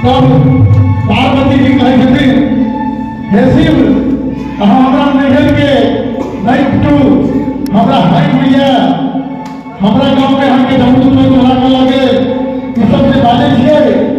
तब पार्वती जी कहै छथिन, हे शिव, अहाँ हमरा नैहर के नहि पिटू, हमरा हानि होइए, हमरा गाँव में अहाँके डमरू चोर चोरा के लऽ गेल, ई सब जे बाजै छियै।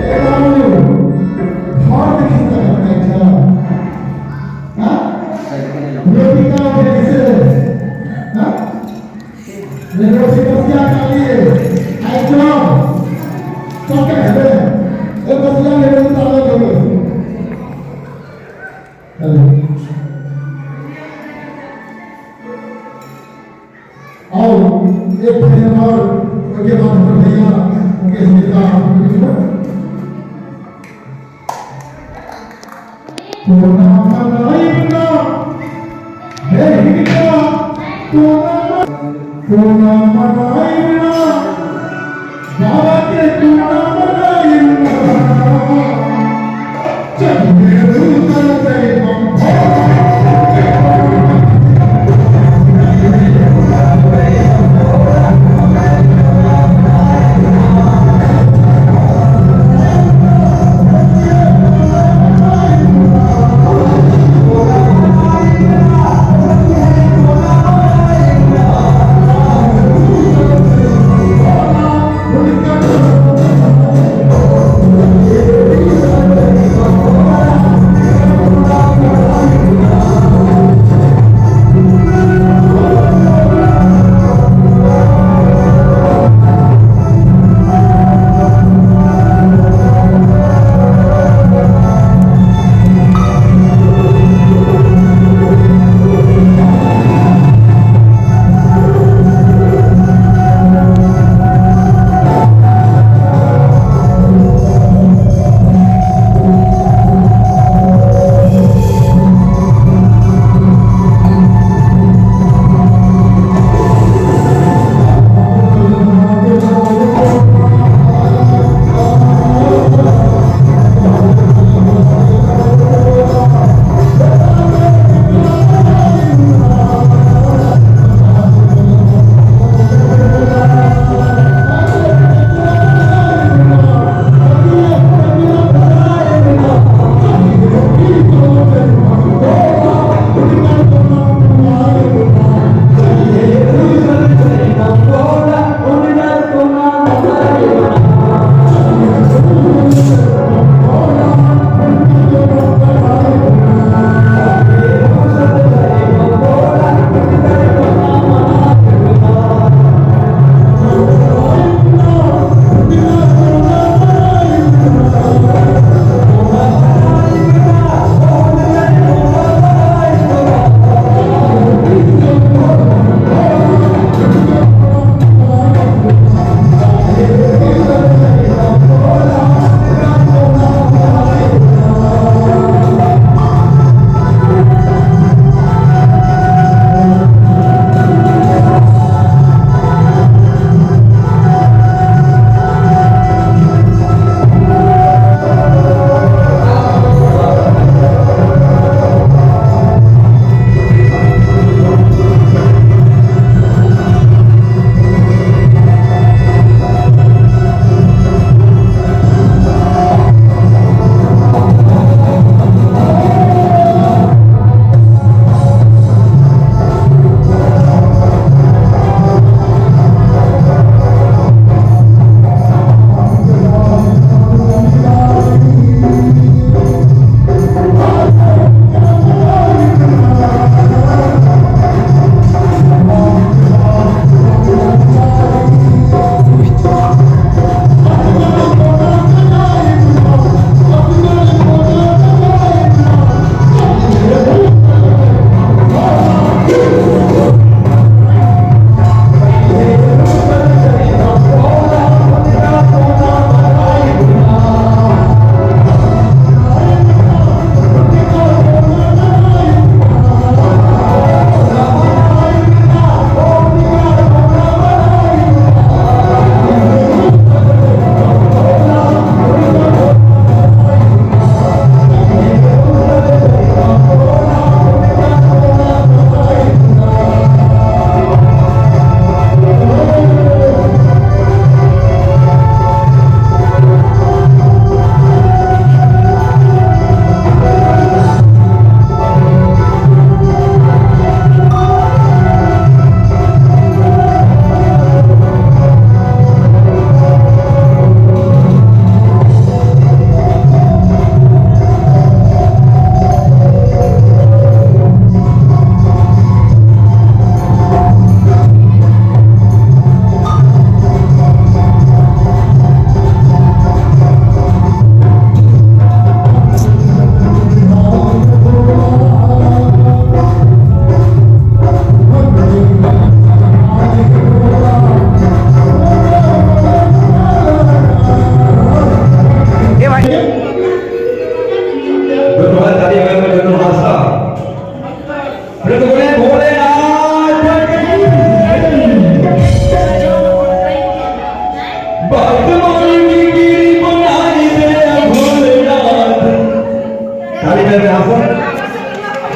ए बाबू, घर देखी तऽ बनाइ छ। हाँ? रोटी कहाँ भेटै से? हाँ? रोटी बसिया खालिए आइ चल सबके हेबै। ए बसिया लेबै तऽ अलग हेबै। हेलो, और एक भजन और, उसके बाद हमर भैया मुकेश मिश्रा। कोना मनाइब ना हे हिनका, कोना कोना मनाइब ना बाबा के, कोना मनाइब ना। चलिए दूसर से हम।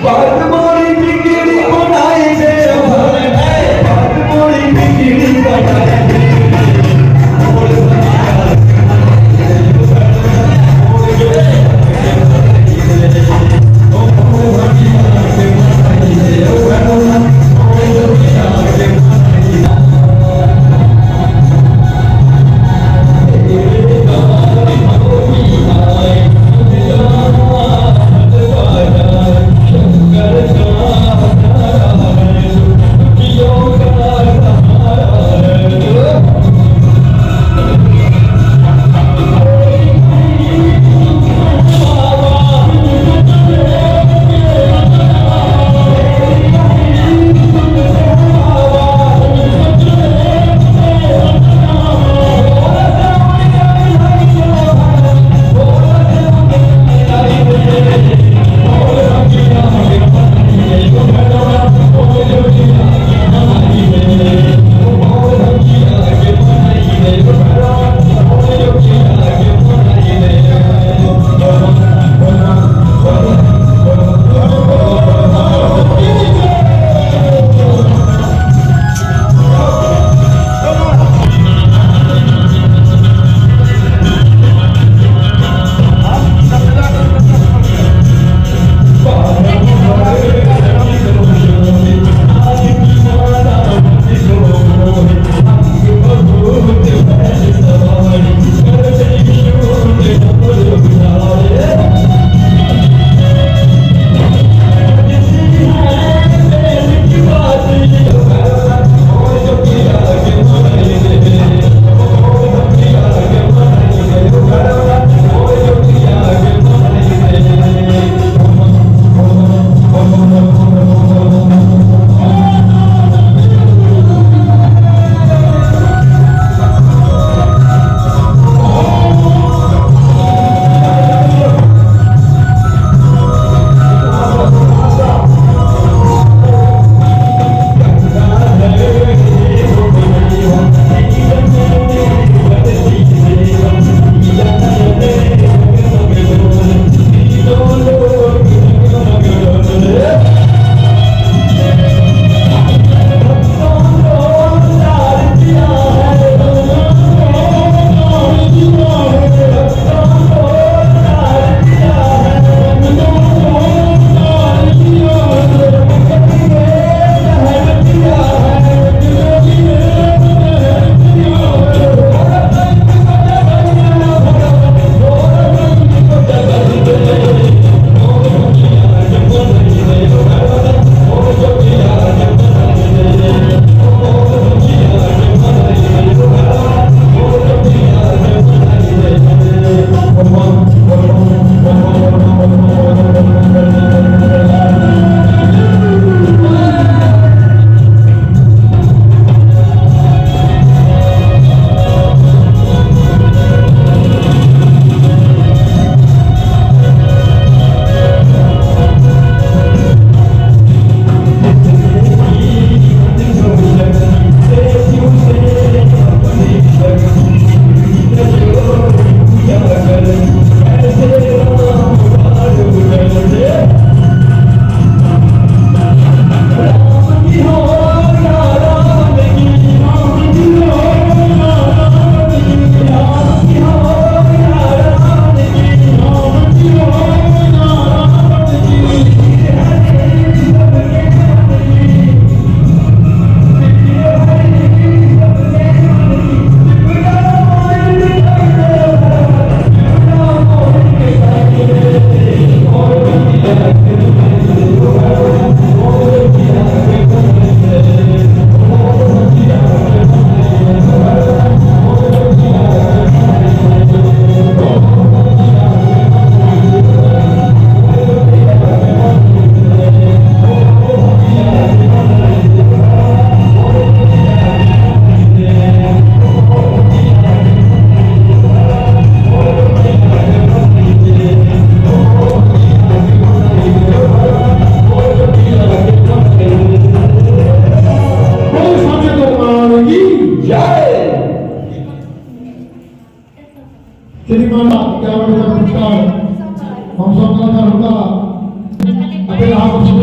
पाट मोरी खिचड़ी बनाई दे, पाट मोरी खिचड़ी बनाई दे।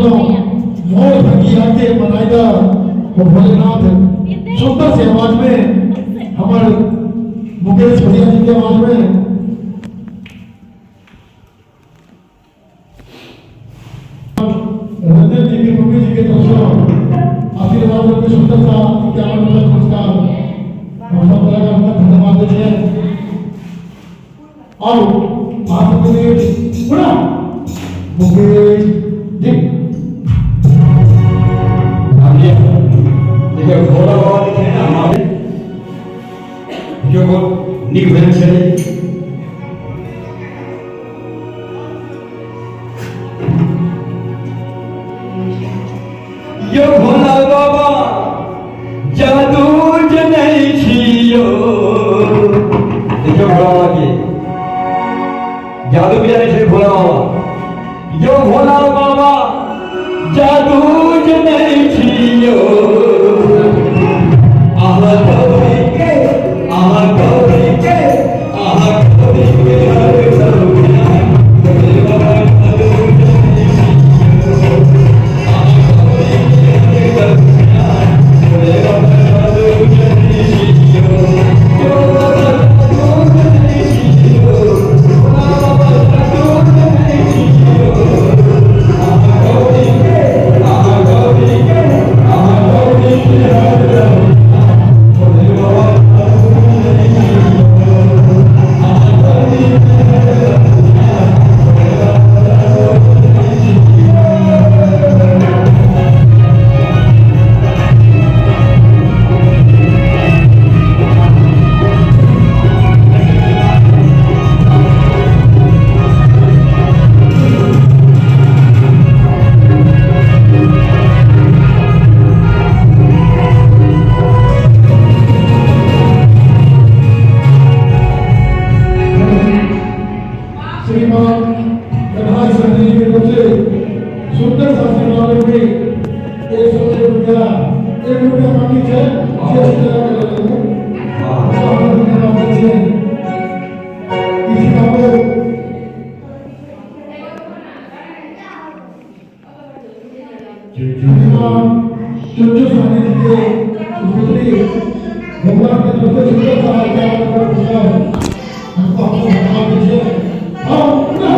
सुनलहुँ मोर भंगिया के बनाई दा ओ भोलेनाथ। सुंदर से आवाज में हमर मुकेश भैया जी के आवाज में रंजन जी के मम्मी जी के तरफ से आशीर्वाद रूपी सुंदर सा 51 रुपया पुरस्कार, हम सब कलाकार का धन्यवाद दै छियै। और आप सबके लिए पुनः मुकेश जी। देखियौ, भोला बाबा जे छै ने, हमारे देखियौ, बहुत नीक भेल छलै। यो भोला बाबा, जादू जनै छी यो। देखियौ, भोला बाबा के जादू भी जानै छै भोला बाबा। यो भोला बाबा, जादू जनै छी यो। अहाँ गौरी के, अहाँ गौरी के, अहाँ गौरी के हर सब ज्ञान। भोले बाबा, जादू जनै छी यो। अहाँ गौरी के हर सब ज्ञान। भोले बाबा, जादू जनै छी यो। यो बाबा, जादू जनै छी यो। भोला बाबा, जादू जनै छी यो। अहाँ गौरी के, अहाँ गौरी के, अहाँ गौरी के हर सब ज्ञान। भोले बाबा, जादू जनै छी यो। अहाँ गौरी के हर सब ज्ञान। भोले बाबा, जादू जनै छी यो। श्रीमान कन्हाई सहनी जी के तरफ से सुंदर सा आशीर्वाद रूपी 101 रुपया। 1 रुपया बाकी है, 86 टका के लगे। धन्यवाद दै छियै किसी बाबू। श्रीमान चुच्चू सहनी जी के सुपुत्री भगवान के तरफ से सुंदर सा 51 रुपया पुरस्कार, हमको हमको धन्यवाद दै छियै। और पुनः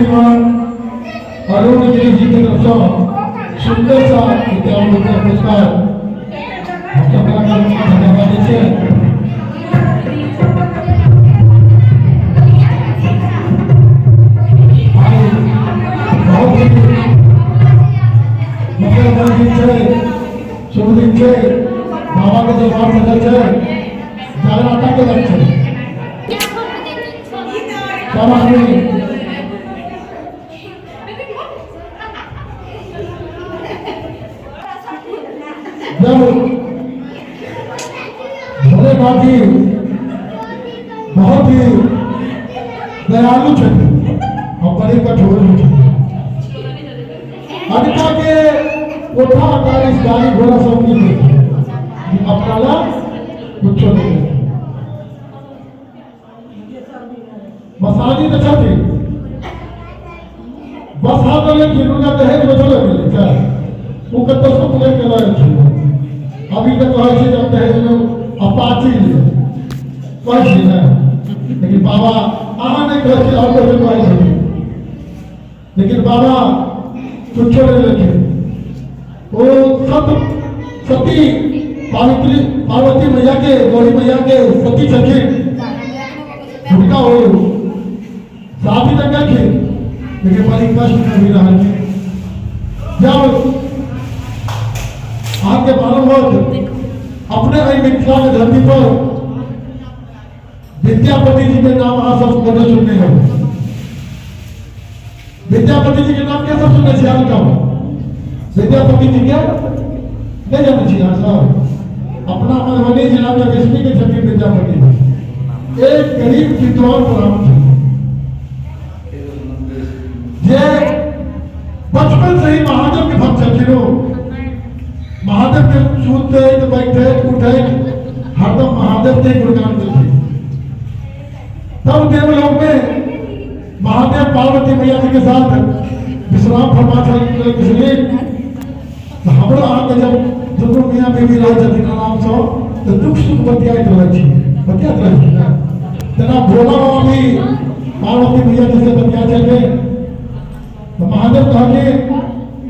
श्रीमान अरुण गिरी जी के तरफ से सुंदर सा 51 रुपया पुरस्कार। हम सब कलाकार के धन्यवाद दै छियै। आइ बहुत ही मंगलमय दिन छै, शुभ दिन छै। बाबा के दरबार सजल छै, जागराता के लग छै। सब आदमी जब भोलेनाथ जी बहुत ही दयालु छथिन और बड़े कठोर भी छथिन। अनिता के कोठा अटारी गाड़ी घोड़ा सब नहीं देखे, अपना ला कुछो नहीं देखे। मसाजी तऽ छथिन, बसा तऽ लेकिन हुनका दहेज में थोड़े मिलै छै। ओ कतऽ से पकड़ि के लऽ एलखिन। अभी तऽ कहै छै जे दहेज में अपाची ले कहै छी ने, लेकिन बाबा अहाँ नहि कहै छी, आओर कोइ कहै छथिन, लेकिन बाबा कुछो नहि लेलखिन। ओ सत सती पार्वती, पार्वती मैया के, गौरी मैया के सती छथिन। हुनका ओ शादी तऽ केलखिन, लेकिन बड़ी कष्ट में भी रहलखिन। जब अहाँके मालूम होत, अपने एहि मिथिला के धरती पर विद्यापति जी के नाम अहाँ सब गोटे सुनने हो। विद्यापति जी के नाम के सब सुनने छी? अहाँ कहू, विद्यापति जी के नहि जानै छी अहाँ सब? अपना मधुबनी जिला में बिस्फी के छथिन विद्यापति जी। एक गरीब विद्वान ब्राह्मण छथिन, जे बचपन से ही महादेव के भक्त छलखिन। ओ महादेव के सुनते बैठे उठे हरदम महादेव के गुणगान केलखिन। तब देवलोक में महादेव पार्वती मैया जी के साथ विश्राम फरमा छलखिन। तऽ हमरो अहाँके जब दुनू मियाँ बीबी रहै छथिन आरामसँ, तऽ दुख सुख बतियाइत रहै छी, बतियाइत रहै छी ने। तेना भोला बाबा भी पार्वती मैया जी से बतिया छलखिन। तऽ महादेव कहलखिन,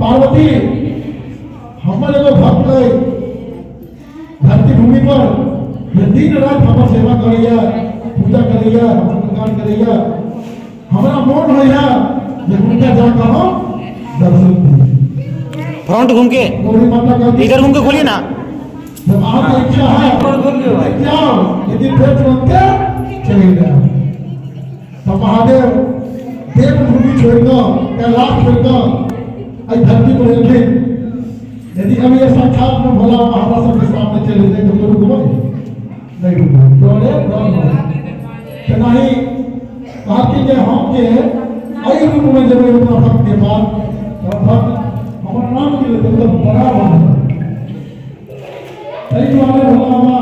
पार्वती, हमर एगो भक्त अइ धरती भूमि पर, जे दिन राति हमर सेवा करैया, पूजा करैया, हमर गुणगान करैया। हमरा मोन होइया जे हुनका जाकऽ हम दर्शन दी। फ्रंट घूम के। गौरी माता कहती, इधर घूम के खोलिए ना। जब अहाँके इच्छा है तो जाओ, लेकिन फिर तुरंते चलि जाओ। तऽ महादेव देवभूमि छोड़ि कऽ, कैलाश छोड़ि कऽ एहि धरती पर एलखिन। यदि अभी ये साक्षात में भोला बाबा हमरा सबके सामने चलि जेतै तऽ रुकबै नहि, रुकबै डरे डर तेनाही। कहलखिन जे हम जे एहि रूपमे जेबै अपना भक्त के पास, तऽ भक्त हमर नाम के लेतै तऽ बड़ा भक्त। ताहि दुआरे भोला बाबा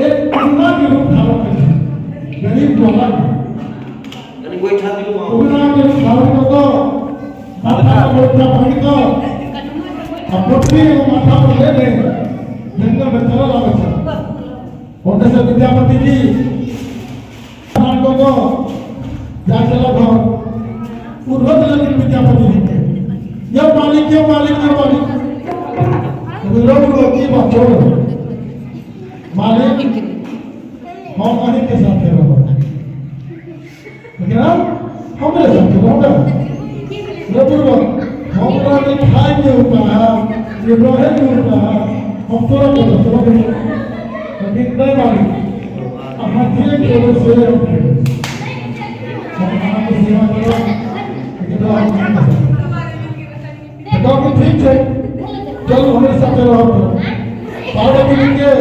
एक उगना के रूप धारण केलखिन, गरीब ग्वाला के। उगना के रूप धारण कऽ कऽ, माथा पर गोइठा बान्हि कऽ आ पोटरी एगो माथा पर ले ले जंगल में चलल आबै छै। ओतऽ से विद्यापति जी स्नान कऽ कऽ जा चलक घर। ओ रोक लेलखिन विद्यापति जी के, यौ मालिक, यौ मालिक, यौ मालिक। रोक रोक, की बात? छोड़ मालिक, हम अहीं के साथे रहब। लेकिन हमरे साथे रहब रबुआ, हमरा नहीं खाए के उपाय ये रहे के उपाय, हम तोरा को तोरा के। लेकिन नहीं मालिक, अहाँ जे खेबै से हम खेबै। हम अहाँके सेवा करब, लेकिन रहब अहाँके साथे। तऽ कहलखिन, ठीक छै, चलू, हमरे साथे रहब। तऽ पार्वती जी के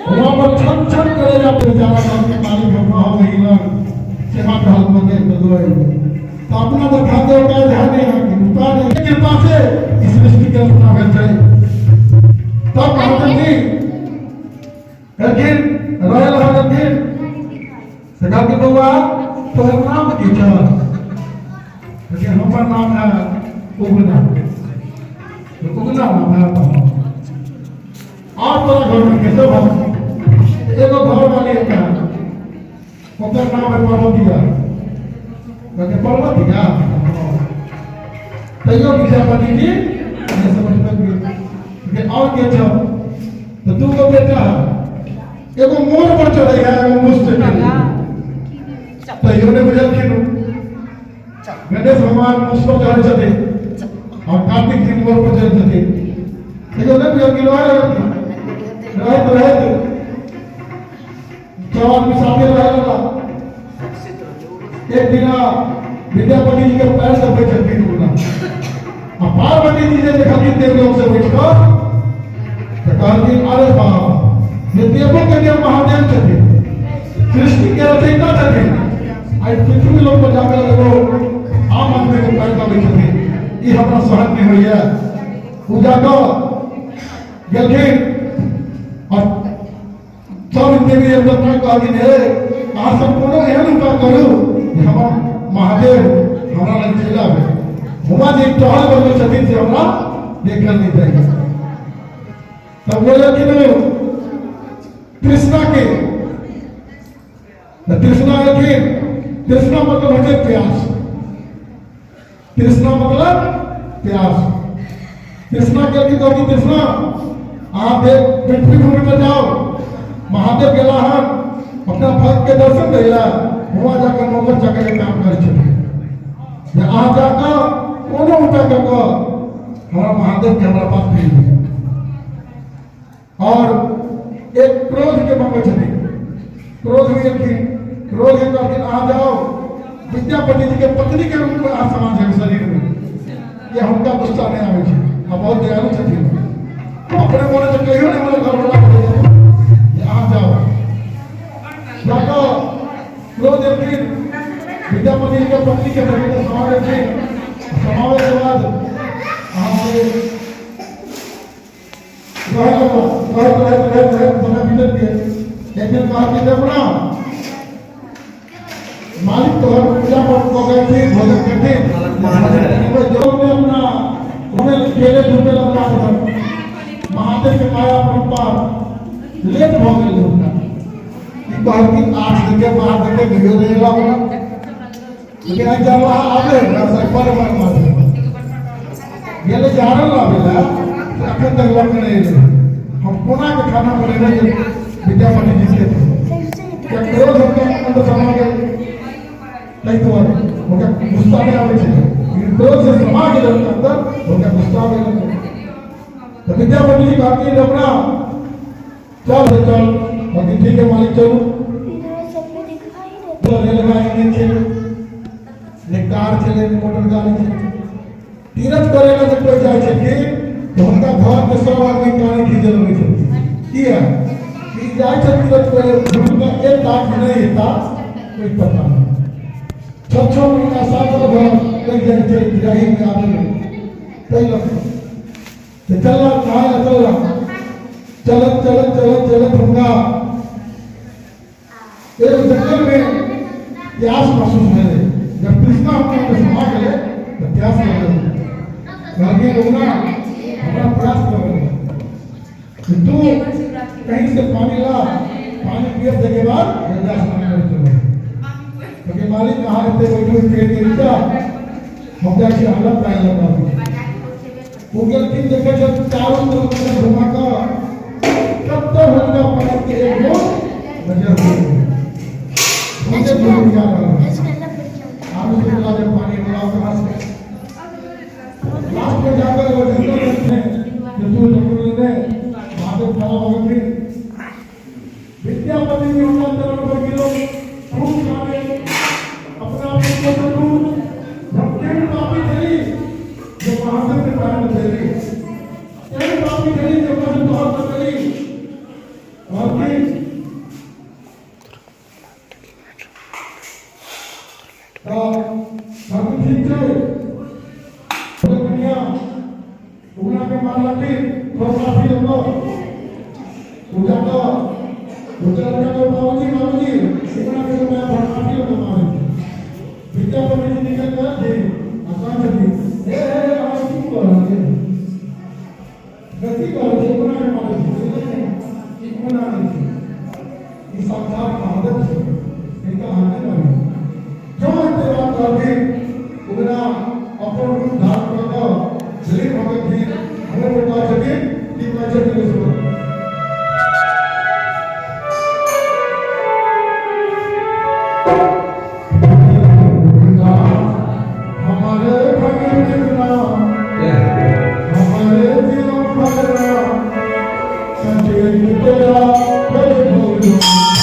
वहाँ पर छन छन करे जा बेचारा। कहलकै, मालिक, हम रहब एहि लग, सेवा टहल कऽ के बदलै तऽ अपना देखा दे उपाय ध्यान नहीं अहाँके उपाय नहीं। कृपा से इस सृष्टि के रचना भेल छै। तब महादेव जी कहलखिन, रहे रहलखिन तऽ कहलखिन, बौआ, तोहर नाम की छह? कहलखिन, हमर नाम है उगना। उगना नाम है तो और तोरा घर में कैसे भऽ? एगो घर वाली है, ओकर नाम है पार्वतिया। कहलकै पर्वत या तैयो विद्यापति जी नहि समझलखिन। और के छौ? तऽ दू गो बेटा है, एगो मोर पर चढ़ै है, एगो मुस से चढ़ै। तैयो नहि बुझलखिन। गणेश भगवान मुस पर चढ़ै छथिन और कार्तिक जी मोर पर चढ़ै छथिन। तैयो नहि बुझलखिन। रहैत रहैत सब आदमी साथे रहे लगला। एक दिना विद्यापति जी के पैर दबे छलखिन हुनका आ पार्वती जी जे देखलखिन देवलोक से बैठ कऽ, तऽ कहलखिन, अरे बाप, जे देवो के देव महादेव छथिन, सृष्टि के रचयिता छथिन, आइ पृथ्वी लोक पर जाकर एगो आम आदमी के पैर दबै छथिन, ई हमरा सहन नहि होइए। ओ जाकऽ गेलखिन और सब देवी देवता कहलखिन, हे, अहाँ सब कोनो एहन उपाय करू जे हमर महादेव हमरा लग चलि आबै। हुआँ जे टहल बनबै छथिन से हमरा देखल नहि जाइए। तब बोललखिन तृष्णा के, तऽ तृष्णा एलखिन। तृष्णा मतलब होइ छै प्यास। तृष्णा मतलब प्यास। तृष्णा के की कहती, तृष्णा, अहाँ देव पृथ्वी भूमि पर जाओ। महादेव गेला हन अपना भक्त के दर्शन दैला। हुआँ जाकर नौकर चाकर के काम करै छथिन जे अहाँ जाकर कोनो उपाय कऽ कऽ हमरा महादेव के हमरा पास भेज दिअ। और एक क्रोध के मंगै छथिन। क्रोध भी एलखिन। क्रोध के कहलखिन, अहाँ जाओ, विद्यापति जी के पत्नी के रूप में अहाँ समा जाओ शरीर में। ये हुनका गुस्सा नहीं आबै छै आ बहुत दयालु छथिन। अपने मोने से कहियो नहीं हमरा घरवाला बोलै जे अहाँ जाओ। जाकऽ क्रोध एलखिन, विद्यापति जी के पत्नी के शरीर में समा गेलखिन। समावे के बाद अहाँके रहै लगल। रहैत रहैत रहैत रहैत समय बीतत गेल। एक दिन कहलखिन, अपना मालिक तोहर पूजा पाठ कऽ के अयथिन, भोजन करथिन जो में अपना घूमे खेले धूपे लगला। महादेव के माया परम्पार, लेट भऽ गेल हुनका। ई कहलखिन, 8 दिन के 12 दिन के कहियो नहि एला बला, लेकिन आइ जब आबे ना पर बार महादेव गेलै झाड़ल लाबै लए, से अखन तक लऽ के नहि एलै। हम कोना के खाना बनेबै जे विद्यापति जी के? क्रोध हुनका अंदर समा गेल, ताहि दुआरे हुनका गुस्सा नहि आबै छै। लेकिन क्रोध से समा गेल हुनका अंदर, हुनका गुस्सा आबै लगलै। तऽ विद्यापति जी कहलखिन, अपना चल चल। कहलखिन, ठीक है मालिक, चलू। तो रेलगाड़ी नहि छै, ने कार छलै, ने मोटर गाड़ी छै। तीरथ करे ला जब कोई जाइ छथिन तऽ हुनका घर के सब आदमी काने खींचे लगै छथिन। किया ई जाइ छै तीरथ करे, हुनका एक लाख नहि हेता, कोई पता नहीं। 6-6 महीना, सात घर लग जाइ छै जाही में आबै ताहि लऽ कऽ। तऽ चलला, नहाय ला चलला। चलत चलत चलत चलत हुनका एक जंगल में प्यास महसूस भेलै। जब तृष्णा हुनका में समा गेलै तऽ प्यास लगल। कहलखिन, उगना, हमरा प्यास लगल, तू कहीं से पानी ला, पानी पिए के बाद गंगा स्नान करे चलो। तो मालिक, कहाँ एते बैठो पेड़ के नीचा, हम जाइ छी हालत पानि लऽ कऽ आबै छी। ओ गेलखिन, देखै छै चारू तरफ से घुमा कऽ कतौ हुनका पानि के एक बूंद नजर नहि गेलै। सोचे घूम जा रहल है। आब सोचला जे पानी लाओ कहाँ से? लास्ट में जाकर वो जंगल में थे, जो जंगल में महादेव खड़ा हो गए। विद्यापति जी हुनका चरण पर गिरो, खूब गावे अपना आप को प्रभु, हम केहन पापी छली जे महादेव के पैर में देली, केहन पापी छली जे ओकरा से तोहर बचली। कहलखिन, तऽ कहलखिन, ठीक छै। दुनिया उगना के मारलखिन, थोड़ा काफी लोग पूजा कऽ दूसरा लड़का को, बाबूजी, बाबूजी, उगना के मैं काफी लोग मारे। विद्यापति जी निकल गए थे आ कहै छथिन, हे हे, अहाँ की कऽ रहल छियै? गलती कऽ रहल छियै, उगना के मारै छी। नहि, ई उगना नहि छै, ई साक्षात महादेव छै, हिनका अहाँ नहि मारियौ। जो एते बात कहलखिन। हमारे भगत नाम, हमारे जीवन भरना, संकेत तेरा, मेरे बोलो।